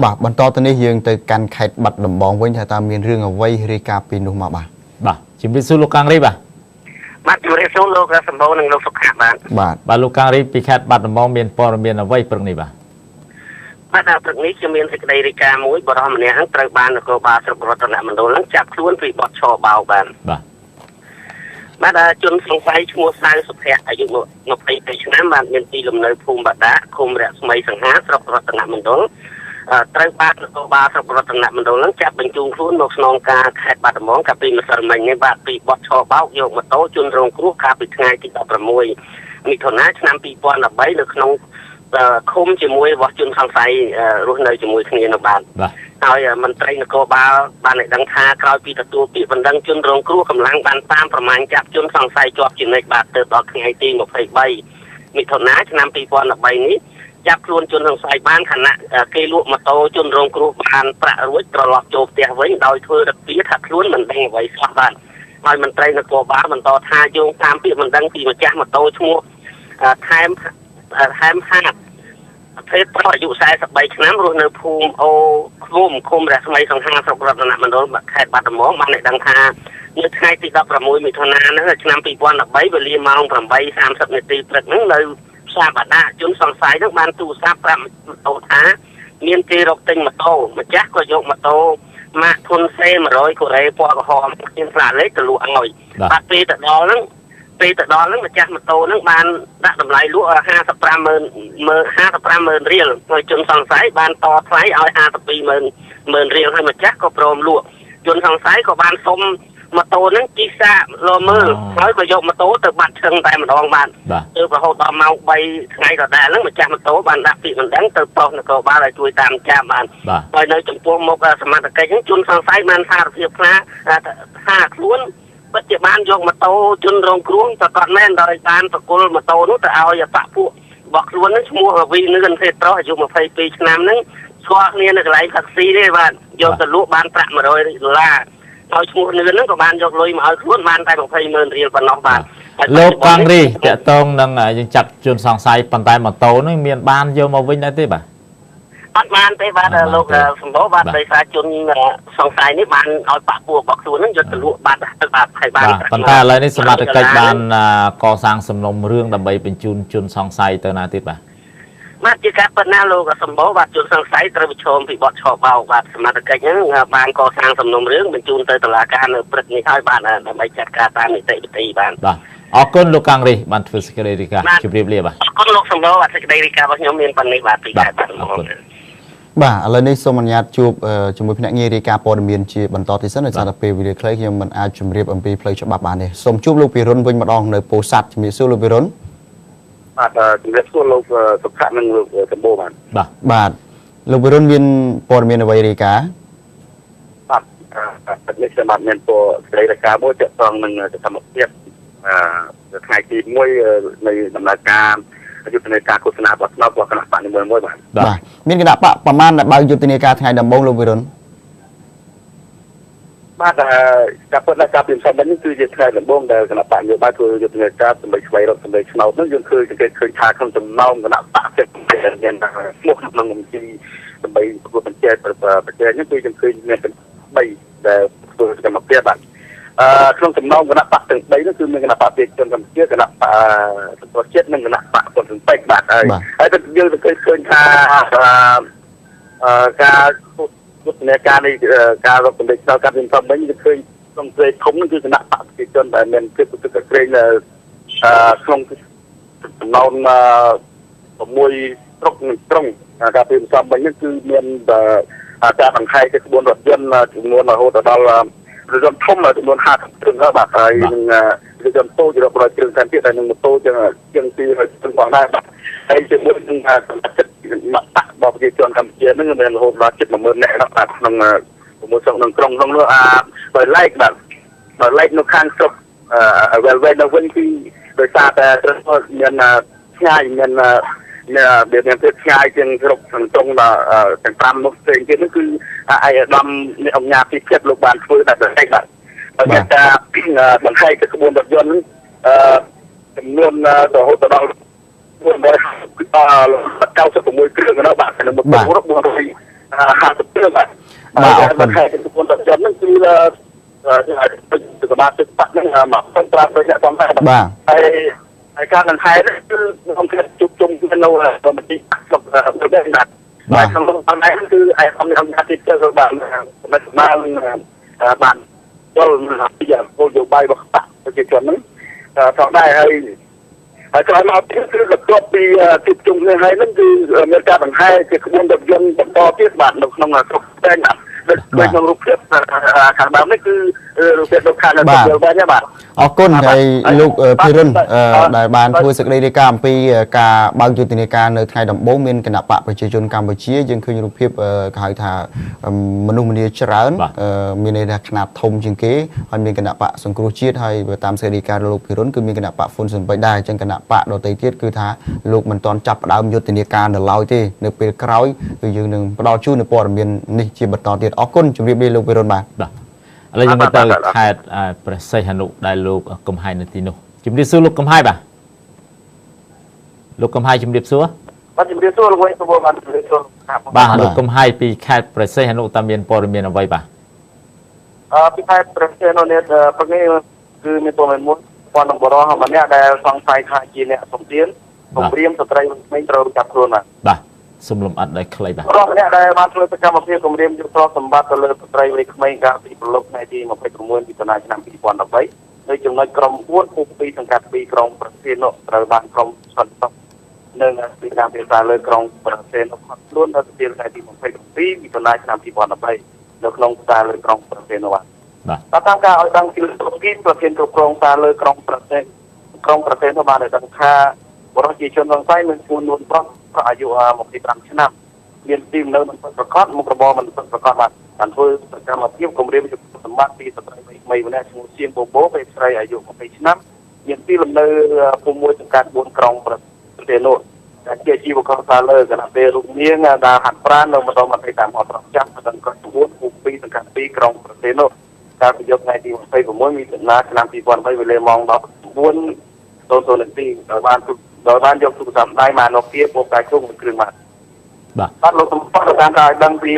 បាទបន្តទៅនេះយើងទៅកាន់ខេត្តបាត់ដំបងវិញថាតើមានរឿងអ្វីរាយការណ៍ពីនោះមកបាទ បាទជំរាបសួរលោកកាំងរីបាទ បាទជំរាបសួរលោកសម្បូរនិងលោកសុខៈបាទ បាទ បាទលោកកាំងរីពីខេត្តបាត់ដំបងមានព័ត៌មានអ្វីព្រឹកនេះបាទ បាទដល់ព្រឹកនេះខ្ញុំមានសេចក្តីរាយការណ៍មួយបរិសម្នាក់ហ្នឹងត្រូវបាននគរបាលស្រុករតនមណ្ឌលហ្នឹងចាប់ខ្លួនពីបទឆបោកបាទ បាទ បាទជនសង្ស័យឈ្មោះសៅសុភ័ក្រអាយុ22ឆ្នាំបាទមានទីលំនៅភូមិបាដាឃុំរស្មីសង្ហាស្រុករតនមណ្ឌលត្រូវបាននគរបាលស្រុករតនមណ្ឌលហ្នឹងចាប់បញ្ជូនខ្លួនមកស្នងការខេត្តបាត់ដំបងកាលពីម្សិលមិញនេះបាទពីបទឆបោកយកម៉ូតូជនរងគ្រោះកាលពីថ្ងៃទី16មិថុនាឆ្នាំ2013នៅក្នុងឃុំជាមួយរបស់ជនសង្ស័យរស់នៅជាមួយគ្នានៅបាទ បាទ ហើយមន្ត្រីនគរបាលបានឲ្យដឹងថាក្រោយពីទទួលពាក្យបណ្ដឹងជនរងគ្រោះកម្លាំងបានតាមប្រមាញចាប់ជនសង្ស័យជាប់ជានិច្ចបាទទៅដល់ថ្ងៃទី23មិថុនាឆ្នាំ2013នេះចាប់ខ្លួនជនសង្ស័យបានខណៈគេលក់ម៉ូតូជនរងគ្រោះបានប្រាក់រួចត្រឡប់ចូលផ្ទះវិញដោយធ្វើរពាថាខ្លួនមិនដឹងអ្វីសោះបាទហើយមន្ត្រីនគរបាលបន្តថាយោងតាមពាក្យបណ្ដឹងពីម្ចាស់ម៉ូតូឈ្មោះថែមថែមហាតភេទប្រុសអាយុ43ឆ្នាំរស់នៅភូមិអូឃុំឃុំរស្មីសង្ហាស្រុករតនមណ្ឌលខេត្តបាត់ដំបងបានឲ្យដឹងថានៅថ្ងៃទី16មិថុនាហ្នឹងឆ្នាំ2013វេលាម៉ោង8:30នាទីព្រឹកហ្នឹងនៅផ្សារបាដាជនសង្ស័យហ្នឹងបានទូរស័ព្ទប្រាប់ម៉ូតូថាមានគេរកទិញម៉ូតូម្ចាស់ក៏យកម៉ូតូម៉ាកធុនសេ100កូរ៉េពណ៌ក្រហមគ្មានស្លាកលេខទៅលក់ឲ្យបាទពេលទៅដល់ហ្នឹងពេលទៅដល់ហ្នឹងម្ចាស់ម៉ូតូហ្នឹងបានដាក់តម្លៃលក់55ម៉ឺនរៀលហើយជនសង្ស័យបានតថ្លៃឲ្យ52ម៉ឺនរៀលហើយម្ចាស់ក៏ព្រមលក់ជនសង្ស័យក៏បានសុំម៉ូតូហ្នឹងជិះសាកលមើលហើយក៏យកម៉ូតូទៅបាត់ឈឹងតែម្ដងបាទទៅរហូតដល់ម៉ោង3ថ្ងៃដដែលហ្នឹងម្ចាស់ម៉ូតូបានដាក់ពាក្យបណ្ដឹងទៅប៉ុស្តិ៍នគរបាលឲ្យជួយតាមចាប់បានហើយនៅចំពោះមុខសមត្ថកិច្ចហ្នឹងជនសង្ស័យបានសារភាពថាខ្លួនពិតជាបានយកម៉ូតូជនរងគ្រោះប្រកាសមែនដោយបានប្រគល់ម៉ូតូនោះទៅឲ្យបពពួករបស់ខ្លួនហ្នឹងឈ្មោះវីនឿនភេទប្រុសអាយុ22ឆ្នាំហ្នឹងស្គាល់គ្នានៅកន្លែងផឹកស៊ីទេបាទយកទៅលក់បានប្រាក់100ដុល្លារហើយឈ្មោះនឿនហ្នឹងក៏បានយកលុយមកឲ្យខ្លួនបានតែ20ម៉ឺនរៀលប៉ុណ្ណោះបាទ លោកកាំងរីតកតងនឹងយើងចាប់ជនសង្ស័យប៉ុន្តែម៉ូតូហ្នឹងមានបានយកមកវិញដែរទេបាទ អត់បានទេបាទលោកសម្បូរបាទដោយសារជនសង្ស័យនេះបានឲ្យបាក់ពួករបស់ខ្លួនហ្នឹងយកទៅលក់បាត់បាទហើយបាន ប៉ុន្តែឥឡូវនេះសមត្ថកិច្ចបានកសាងសំណុំរឿងដើម្បីបញ្ជូនជនសង្ស័យទៅណាទៀតបាទ បាទជាការពិតណាស់លោកសម្បូរបាទជនសង្ស័យត្រូវប្រឈមពីបទឆបោកបាទសមត្ថកិច្ចហ្នឹងបានកសាងសំណុំរឿងបញ្ជូនទៅតុលាការនៅព្រឹកនេះហើយបាទដើម្បីចាត់ការតាមនីតិវិធីបាទ បាទអរគុណលោកកាំងរីបានធ្វើសេចក្តីរាយការណ៍ជម្រាបលាបាទ អរគុណលោកសម្បូរបាទសេចក្តីរាយការណ៍របស់ខ្ញុំមានប៉ុណ្ណេះបាទពីខេត្តបាត់ដំបង បាទឥឡូវនេះសូមអនុញ្ញាតជួបជាមួយភ្នាក់ងាររាយការណ៍ព័ត៌មានជាបន្តទៀតសិនដោយសារតែពេលវេលាខ្លីខ្ញុំមិនអាចជម្រាបអំពីផ្លូវច្បាប់បានទេសូមជួបលោកពិរុនវិញម្ដងនៅពោធិ៍សាត់ជំរាបសួរលោកពិរុន បាទជំរាបសួរលោកសុខៈនិងលោកសម្បូរបាទ បាទ បាទលោកពិរុនមានព័ត៌មានអ្វីរាយការណ៍ បាទនេះខ្ញុំបាទមានព័ត៌មានរាយការណ៍មួយទាក់ទងនឹងសកម្មភាពថ្ងៃទី1នៃដំណើរការយុទ្ធនាការឃោសនាបោះឆ្នោតរបស់គណបក្សនីមួយៗបាទ បាទមានគណបក្សប្រមាណដែលបើកយុទ្ធនាការថ្ងៃដំបូងលោកវិរុន បាទការពិតណាស់ការពីម្សិលមិញនេះគឺជាថ្ងៃដំបូងដែលគណបក្សនយោបាយធ្វើយុទ្ធនាការដើម្បីស្វែងរកសម្លេងឆ្នោតហ្នឹងយើងឃើញសង្កេតឃើញថាក្នុងចំណោមគណបក្សផ្សេងៗដែលមានឈ្មោះក្នុងបញ្ជីដើម្បីប្រកួតប្រជែងហ្នឹងគឺយើងឃើញមាន3ដែលធ្វើសកម្មភាពបាទក្នុងចំណោមគណបក្សទាំង3នោះគឺមានគណបក្សប្រជាជនកម្ពុជាគណបក្សសង្គ្រោះជាតិនិងគណបក្សហ៊ុនស៊ិនប៉ិចបាទហើយហើយយើងសង្កេតឃើញថាការយុទ្ធនាការនៃការរកសម្លេងឆ្នោតកាលពីម្សិលមិញយើងឃើញក្នុងព្រៃធំនោះគឺគណបក្សប្រជាជនដែលមានភាពប្រកួតប្រជែងក្នុងចំណោម6ស្រុកនិងក្រុងកាលពីម្សិលមិញនោះគឺមានការបង្ហែកទៅក្បួនរថយន្តចំនួនរហូតដល់រថយន្តធំចំនួន50គ្រឿងបាទហើយនឹងរថយន្តតូចរាប់រយគ្រឿងថែមទៀតហើយនឹងម៉ូតូជាង200គ្រឿងផងដែរបាទហើយជាមួយនឹងសមាជិកបក្សរបស់ប្រជាជនកម្ពុជានឹងមានរហូតដល់ជិត10000នាក់បាទក្នុង6ស្រុកក្នុងក្រុងក្នុងនោះបើឡែកបាទបើឡែកនៅខាងស្រុកវែលវែលនៅវិញគឺដោយសារតែមានឆ្ងាយមានមានភាពឆ្ងាយជាងស្រុកក្នុងត្រង់ដល់ទាំង5នោះផ្សេងទៀតនោះគឺឯកឧត្តមនៃអង្គការពិភពលោកបានធ្វើតែឡែកបាទហើយមានការបង្ហែកទៅក្បួនរថយន្តចំនួនរហូតដល់496គ្រឿងនោះបាទនៅមុខ400 50គ្រឿងបាទ បាទអរគុណ ខែទី4ដល់ខ្ញុំហ្នឹងគឺសមាជិកបក្សហ្នឹងមក500នាក់ផងដែរបាទ បាទ ហើយហើយការដង្ហែនេះគឺក្នុងការជួបជុំគ្នានៅមន្ទីរស្រុកទៅដែរបាទ បាទ ក្នុងនោះដែរគឺឯកឧត្តមអង្គការទីទៅបានមិនបានបានយល់ពីគោលនយោបាយរបស់បក្សប្រជាជនហ្នឹងផងដែរហើយហើយក្រោយមកទៀតគឺបន្ទាប់ពីជួបជុំគ្នាហើយហ្នឹងគឺមានការដង្ហែជាក្បួនរថយន្តបន្តទៀតបាទនៅក្នុងស្រុកផ្សេងបាទដូចក្នុងរូបភាពខាងដើមនេះគឺរូបភាពនៅខាងស្រុកយល់វិញបាទ អរគុណ បាទ ហើយលោក បាទ ភិរុន បាទ ដែលបានធ្វើសេចក្តីរាយការណ៍អំពីការបើកយុទ្ធនាការនៅថ្ងៃដំបូងមានគណៈបកប្រជាជនកម្ពុជាយើងឃើញរូបភាពគេហៅថាមនុស្សម្នាច្រើន បាទ មានន័យថាខ្នាតធំជាងគេហើយមានគណៈបកសង្គ្រោះជាតិហើយបើតាមសេចក្តីរាយការណ៍លោកភិរុនគឺមានគណៈបកហ្វុនស៊ិនប៉ិចដែរអញ្ចឹងគណៈបកដទៃទៀតគឺថាលោកមិនទាន់ចាប់ផ្ដើមយុទ្ធនាការនៅឡើយទេនៅពេលក្រោយគឺយើងនឹងផ្ដល់ជូននូវព័ត៌មាននេះជាបន្តទៀតអរគុណជម្រាបលាលោកភិរុនបាទ បាទឥឡូវយើងទៅ បាទបាទ ខេត្តព្រះសីហនុដែលលោកកំហៃនៅទីនោះជំរាបសួរលោកកំហៃបាទលោកកំហៃជំរាបសួរ បាទជំរាបសួរលោកវិញសួរបាទជំរាបសួរครับ បាទលោកកំហៃពីខេត្តព្រះសីហនុតើមានព័ត៌មានអ្វីបាទ ពីខេត្តព្រះសីហនុនេះព្រឹកនេះគឺមានព័ត៌មានមួយព័ន្ធនឹងបរិសម្នាក់ដែលសង្ស័យថាជាអ្នកសំទៀនគម្រាមស្ត្រីវ័យក្មេងត្រូវចាប់ខ្លួនបាទ បាទសូមលំអិតដោយខ្លីបាទ បរិសម្នាក់ដែលបានធ្វើសកម្មភាពគម្រាមយកទ្រព្យសម្បត្តិទៅលើស្ត្រីវ័យក្មេងកាលពីព្រលប់ថ្ងៃទី26មិថុនាឆ្នាំ2013នៅចំណុចក្រុម4ភូមិ2សង្កាត់2ក្រុងព្រះសីហនុត្រូវបានក្រុមសន្តិសុខនិងទីតាមភាសាលើក្រុងព្រះសីហនុខាត់ខ្លួននៅថ្ងៃទី27មិថុនាឆ្នាំ2013នៅក្នុងផ្សារលើក្រុងព្រះសីហនុបាទ បាទ បាទតាមការឲ្យដឹងពីលោកគីប្រធានគ្រប់គ្រងសារលើក្រុងប្រទេសក្រុងប្រទេសនោះបានឲ្យដឹងថាបរិសុទ្ធជាជនសង្ស័យមានឈ្មោះនួនប្រុសអាយុ25ឆ្នាំមានទីលំនៅមិនពិតប្រាកដមុខរបរមិនពិតប្រាកដបាទបានធ្វើសកម្មភាពគម្រាមយកសម្បត្តិពីស្ត្រីវ័យក្មេងម្នាក់ឈ្មោះសៀងបូបូពេលស្រីអាយុ20ឆ្នាំមានទីលំនៅភូមិ1សង្កាត់4ក្រុងប្រទេសនោះដែលជាអាជីវករសារលើគណៈពេលរូបនាងដែលហាត់ប្រាណនៅម្ដុំអតីតមត្រកចាំសង្កាត់4ភូមិ2សង្កាត់2ក្រុងប្រទេសនោះកាលពីយប់ថ្ងៃទី26មិថុនាឆ្នាំ2003វេលាម៉ោង19:00នាទីដោយបានយកទូរស័ព្ទដៃមកនោះគៀបកកាយជុំមួយគ្រឿងបាទ បាទ បាទលោកសំផស្សបានឲ្យដឹងពី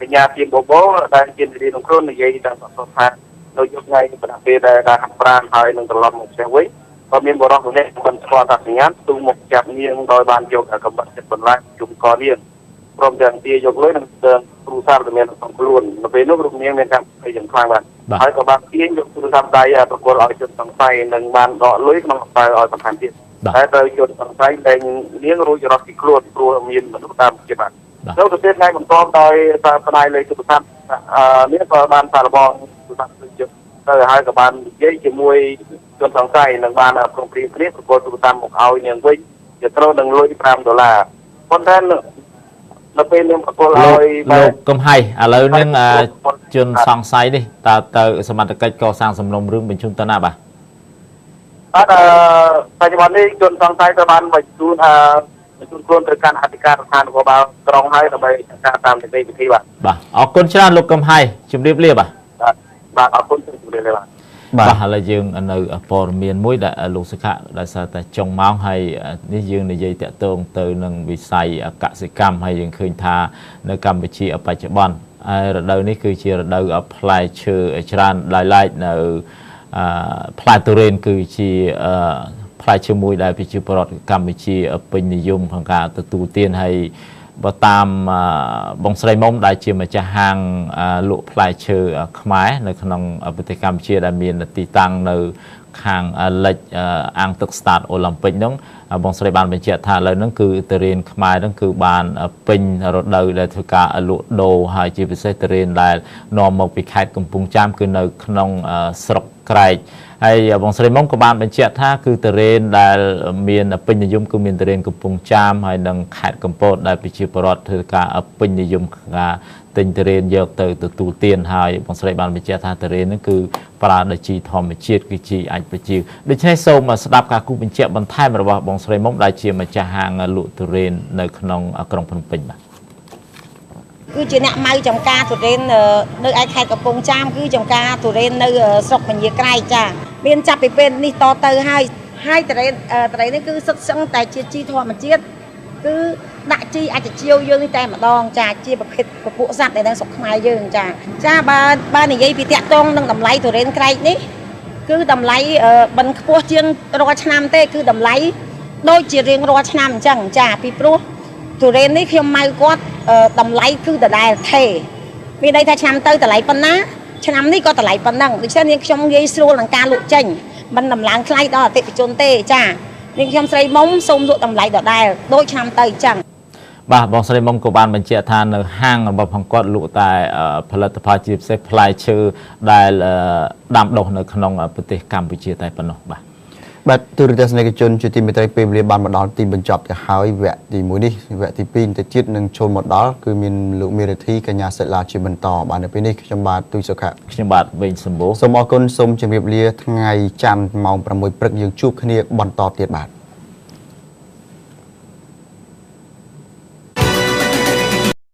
កញ្ញាជាបបោដែលជានារីក្នុងខ្លួននិយាយតាមអសរថានៅយប់ថ្ងៃបណ្ដាពេលដែលហាត់ប្រាណហើយនឹងត្រឡប់មកផ្ទះវិញក៏មានបរិសុទ្ធម្នាក់មិនស្គាល់អត្តសញ្ញាណទូមកចាប់នាងដោយបានយកកំបិតចិត្តបន្លាចជុំកនាងព្រមទាំងទាយកលុយនិងទូរស័ព្ទដែលមានក្នុងខ្លួននៅពេលនោះរូបនាងមានការភ័យយ៉ាងខ្លាំងបាទហើយក៏បានទាញយកទូរស័ព្ទដៃប្រគល់ឲ្យជនសង្ស័យនិងបានដកលុយក្នុងកប៉ាល់ឲ្យបន្ថែមទៀតតែត្រូវជនសង្ស័យតែនាងរួចរត់ពីខ្លួនព្រោះមានមនុស្សតាមជាបាទនៅប្រទេសថ្ងៃបន្តដោយតាមផ្នែកលេខទូរស័ព្ទនេះក៏បានសាកល្បងទូរស័ព្ទទៅហើយក៏បាននិយាយជាមួយជនសង្ស័យនិងបានព្រមព្រៀងគ្នាប្រគល់ទូរស័ព្ទមកឲ្យនាងវិញជាត្រូវនឹងលុយ5ដុល្លារប៉ុន្តែនៅពេលនាងប្រគល់ឲ្យ លោកកំហៃឥឡូវនឹងជនសង្ស័យនេះតើទៅសមត្ថកិច្ចកសាងសំណុំរឿងបញ្ជូនទៅណាបាទ បាទបច្ចុប្បន្ននេះជនសង្ស័យក៏បានបញ្ជូនខ្លួនទៅកាន់អធិការដ្ឋាននគរបាលក្រុងហើយដើម្បីចាត់ការតាមនីតិវិធីបាទ បាទអរគុណច្រើនលោកកំហៃជម្រាបលាបាទ បាទអរគុណជម្រាបលាបាទ បាទ បាទឥឡូវយើងនៅព័ត៌មានមួយដែលលោកសុខៈដោយសារតែចុងម៉ោងហើយនេះយើងនិយាយតាក់ទងទៅនឹងវិស័យកសិកម្មហើយយើងឃើញថានៅកម្ពុជាបច្ចុប្បន្នហើយរដូវនេះគឺជារដូវផ្លែឈើច្រើនដោយឡែកនៅផ្លែទុរេនគឺជាផ្លែឈើមួយដែលប្រជាពលរដ្ឋកម្ពុជាពេញនិយមក្នុងការទទួលទានហើយបើតាមបងស្រីមុំដែលជាម្ចាស់ហាងលក់ផ្លែឈើខ្មែរនៅក្នុងប្រទេសកម្ពុជាដែលមានទីតាំងនៅខាងលិចអាងទឹកស្តាតអូឡ িম্প ិកហ្នឹងបងស្រីបានបញ្ជាក់ថាឥឡូវហ្នឹងគឺទុរេនខ្មែរហ្នឹងគឺបានពេញរដូវដែលធ្វើការលក់ដូរហើយជាពិសេសទុរេនដែលនាំមកពីខេត្តកំពង់ចាមគឺនៅក្នុងស្រុកក្រែកហើយបងស្រីមុំក៏បានបញ្ជាក់ថាគឺទុរេនដែលមានពេញនិយមគឺមានទុរេនកំពង់ចាមហើយនិងខេត្តកំពតដែលប្រជាពលរដ្ឋធ្វើការពេញនិយមការទិញទុរេនយកទៅទទួលទានហើយបងស្រីបានបញ្ជាក់ថាទុរេនហ្នឹងគឺប្រើដោយជីធម្មជាតិគឺជីអាចប្រជាដូច្នេះសូមស្ដាប់ការគូបញ្ជាក់បន្ថែមរបស់បងស្រីមុំដែលជាម្ចាស់ហាងលក់ទុរេននៅក្នុងក្រុងភ្នំពេញបាទ គឺជាអ្នកម៉ៅចំការទុរេននៅឯខេត្តកំពង់ចាមគឺចំការទុរេននៅស្រុកពញាក្រែកចាមានចាប់ពីពេលនេះតទៅហើយទុរេននេះគឺសុទ្ធសឹងតែជាជីធម្មជាតិ គឺដាក់ជីអាចជាវយើងនេះតែម្ដងចាជាប្រភេទពពួកសត្វដែលនៅស្រុកខ្មែរយើងចាចាបើបើនិយាយពីតាក់ទងនឹងតម្លៃទុរេនក្រែកនេះគឺតម្លៃមិនខ្ពស់ជាងរាល់ឆ្នាំទេគឺតម្លៃដូចជារៀងរាល់ឆ្នាំអញ្ចឹងចាពីព្រោះទុរេននេះខ្ញុំម៉ៅគាត់តម្លៃគឺដដែលថេមានន័យថាឆ្នាំទៅតម្លៃប៉ុណ្ណាឆ្នាំនេះក៏តម្លៃប៉ុណ្ណឹងដូច្នេះនាងខ្ញុំងាយស្រួលនឹងការលក់ចេញមិនតម្លើងថ្លៃដល់អតិថិជនទេចានាងខ្ញុំស្រីមុំសូមលក់តម្លៃដដែលដូចឆ្នាំទៅអញ្ចឹង បាទបងស្រីមុំក៏បានបញ្ជាក់ថានៅហាងរបស់ផងគាត់លក់តែផលិតផលជាពិសេសផ្លែឈើដែលដាំដុះនៅក្នុងប្រទេសកម្ពុជាតែប៉ុណ្ណោះបាទ បាទទូរទស្សនិកជនជាទីមេត្រីពេលវេលាបានមកដល់ទីបញ្ចប់ទៅហើយវគ្គទី1នេះវគ្គទី2ទៅទៀតនឹងចូលមកដល់គឺមានលោកមេរិទ្ធីកញ្ញាសិលាជាបន្តបាទនៅពេលនេះខ្ញុំបាទទូចសុខៈ ខ្ញុំបាទវិញសម្បូរ សូមអរគុណសូមជម្រាបលាថ្ងៃច័ន្ទម៉ោង6ព្រឹកយើងជួបគ្នាបន្តទៀតបាទ។